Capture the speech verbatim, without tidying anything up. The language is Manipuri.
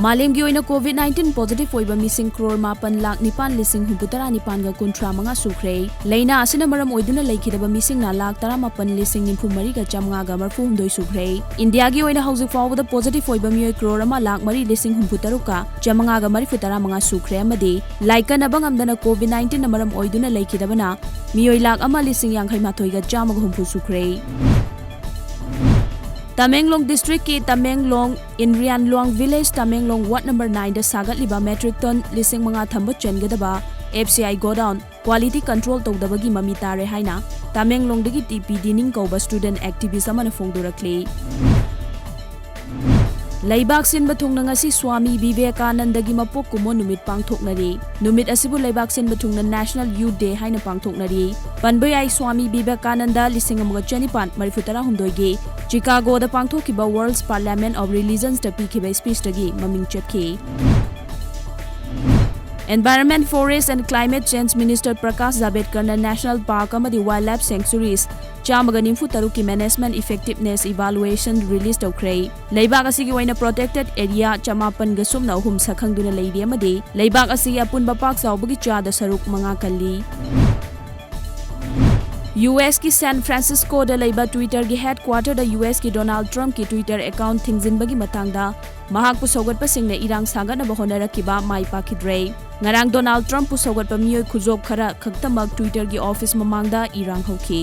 ꯃꯥꯂꯦꯝꯒꯤ ꯑꯣꯏꯅ COVID nineteen positive ꯑꯣꯏꯕ ꯃꯤꯁꯤꯡ ꯀ꯭ꯔꯣꯔ ꯃꯥꯄꯟ ꯂꯥꯈ ꯅꯤꯄꯥꯟ ꯂꯤꯁꯤꯡ ꯍꯨꯝꯐꯨꯇꯔꯥ ꯅꯤꯄꯥꯟꯒ ꯀꯨꯟꯊ꯭ꯔꯥ ꯃꯉꯥ ꯁꯨꯈ꯭ꯔꯦ꯫ ꯂꯩꯅꯥ ꯑꯁꯤꯅ ꯃꯔꯝ ꯑꯣꯏꯗꯨꯅ ꯂꯩꯈꯤꯗꯕ ꯃꯤꯁꯤꯡꯅ ꯂꯥꯈ ꯇꯔꯥꯃꯥꯄꯟ ꯂꯤꯁꯤꯡ ꯅꯤꯐꯨ ꯃꯔꯤꯒ ꯆꯥꯃꯉꯥꯒ ꯃꯔꯤꯐꯨ ꯍꯨꯝꯗꯣꯏ ꯁꯨꯈ꯭ꯔꯦ꯫ ꯏꯟꯗꯤꯌꯥꯒꯤ ꯑꯣꯏꯅ ꯍꯧꯖꯤꯛ ꯐꯥꯎꯕꯗ positive ꯑꯣꯏꯕ ꯃꯤꯑꯣꯏ ꯀ꯭ꯔꯣꯔ ꯑꯃ ꯂꯥꯈ ꯃꯔꯤ ꯂꯤꯁꯤꯡ ꯍꯨꯝꯐꯨ ꯇꯔꯨꯛꯀ ꯆꯥꯃꯉꯥꯒ ꯃꯔꯤꯐꯨ ꯇꯔꯥ ꯃꯉꯥ ꯁꯨꯈ꯭ꯔꯦ ꯑꯃꯗꯤ ꯂꯥꯏꯀꯠꯅꯕ ꯉꯝꯗꯅ COVID nineteenꯅ ꯃꯔꯝ ꯑꯣꯏꯗꯨꯅ ꯂꯩꯈꯤꯗꯕꯅ ꯃꯤꯑꯣꯏ ꯂꯥꯈ ꯑꯃ ꯂꯤꯁꯤꯡ ꯌꯥꯡꯈꯩ ꯃꯥꯊꯣꯏꯒ ꯆꯥꯝꯃꯒ ꯍꯨꯝꯐꯨ ꯁꯨꯈ꯭ꯔꯦ꯫ Tamenglong districtꯀꯤ Tamenglong ꯏꯟꯔꯤꯌꯥꯟꯂꯣꯡ village Tamenglong ward number nineꯗ ꯁꯥꯒꯠꯂꯤꯕ metric ton ꯂꯤꯁꯤꯡ ꯃꯉꯥ ꯊꯝꯕ ꯆꯟꯒꯗꯕ FCI godown quality control ꯇꯧꯗꯕꯒꯤ ꯃꯃꯤ ꯇꯥꯔꯦ ꯍꯥꯏꯅ ꯇꯃꯦꯡꯂꯣꯡꯗꯒꯤ ꯇꯤ ꯄꯤ ꯗꯤꯅꯤꯡ ꯀꯧꯕ student activist ꯑꯃꯅ ꯐꯣꯡꯗꯣꯔꯛꯂꯤ꯫ ꯂꯩꯕꯥꯛ ꯁꯤꯟꯕ ꯊꯨꯡꯅ ꯉꯁꯤ ꯁ꯭ꯋꯥꯃꯤ ꯕꯤꯕꯦꯀꯥꯅꯟꯗꯒꯤ ꯃꯄꯣꯛ ꯀꯨꯝꯑꯣꯟ ꯅꯨꯃꯤꯠ ꯄꯥꯡꯊꯣꯛꯅꯔꯤ꯫ ꯅꯨꯃꯤꯠ ꯑꯁꯤꯕꯨ ꯂꯩꯕꯥꯛ ꯁꯤꯟꯕ ꯊꯨꯡꯅ National Youth Day ꯍꯥꯏꯅ ꯄꯥꯡꯊꯣꯛꯅꯔꯤ꯫ ꯄꯟꯕ ꯌꯥꯏ, ꯁ꯭ꯋꯥꯃꯤ ꯕꯤꯕꯦꯀꯥꯅꯟꯗ ꯂꯤꯁꯤꯡ ꯑꯃꯒ ꯆꯅꯤꯄꯥꯟ ꯃꯔꯤꯐꯨ ꯇꯔꯥꯍꯨꯝꯗꯣꯏꯒꯤ ꯆꯤꯀꯥꯒꯣꯗ ꯄꯥꯡꯊꯣꯛꯈꯤꯕ World's Parliament of Religionsꯇ ꯄꯤꯈꯤꯕ speechꯇꯒꯤ ꯃꯃꯤꯡ ꯆꯠꯈꯤ꯫ Environment, Forest and Climate Change Minister Prakash ꯖꯥꯚꯦꯗꯀꯔꯅ national park ꯑꯃꯗꯤ wildlife sanctuaries ꯆꯥꯝꯃꯒ ꯅꯤꯐꯨ ꯇꯔꯨꯛꯀꯤ management effectiveness evaluation release ꯇꯧꯈ꯭ꯔꯦ꯫ ꯂꯩꯕꯥꯛ ꯑꯁꯤꯒꯤ ꯑꯣꯏꯅ protected area ꯆꯃꯥꯄꯟꯒ ꯁꯨꯞꯅ ꯑꯍꯨꯝ ꯁꯛꯈꯪꯗꯨꯅ ꯂꯩꯔꯤ ꯑꯃꯗꯤ ꯂꯩꯕꯥꯛ ꯑꯁꯤꯒꯤ ꯑꯄꯨꯟꯕ ꯄꯥꯛ ꯆꯥꯎꯕꯒꯤ ꯆꯥꯗ ꯁꯔꯨꯛ ꯃꯉꯥ ꯀꯜꯂꯤ꯫ USꯀꯤ San Franciscoꯗ ꯂꯩꯕ Twitterꯒꯤ headquarterꯗ USꯀꯤ Donald Trumpꯀꯤ Twitter account ꯊꯤꯡꯖꯤꯟꯕꯒꯤ ꯃꯇꯥꯡꯗ ꯃꯍꯥꯛꯄꯨ ꯁꯧꯒꯠꯄꯁꯤꯡꯅ ꯏꯔꯥꯡ ꯁꯥꯒꯠꯅꯕ ꯍꯣꯠꯅꯔꯛꯈꯤꯕ ꯃꯥꯏ ꯄꯥꯛꯈꯤꯗ꯭ꯔꯦ꯫ ꯉꯔꯥꯡ Donald Trumpꯄꯨ ꯁꯧꯒꯠꯄ ꯃꯤꯑꯣꯏ ꯈꯨꯖꯣꯞ ꯈꯔ ꯈꯛꯇꯃꯛ Twitterꯒꯤ office ꯃꯃꯥꯡꯗ ꯏꯔꯥꯡ ꯍꯧꯈꯤ꯫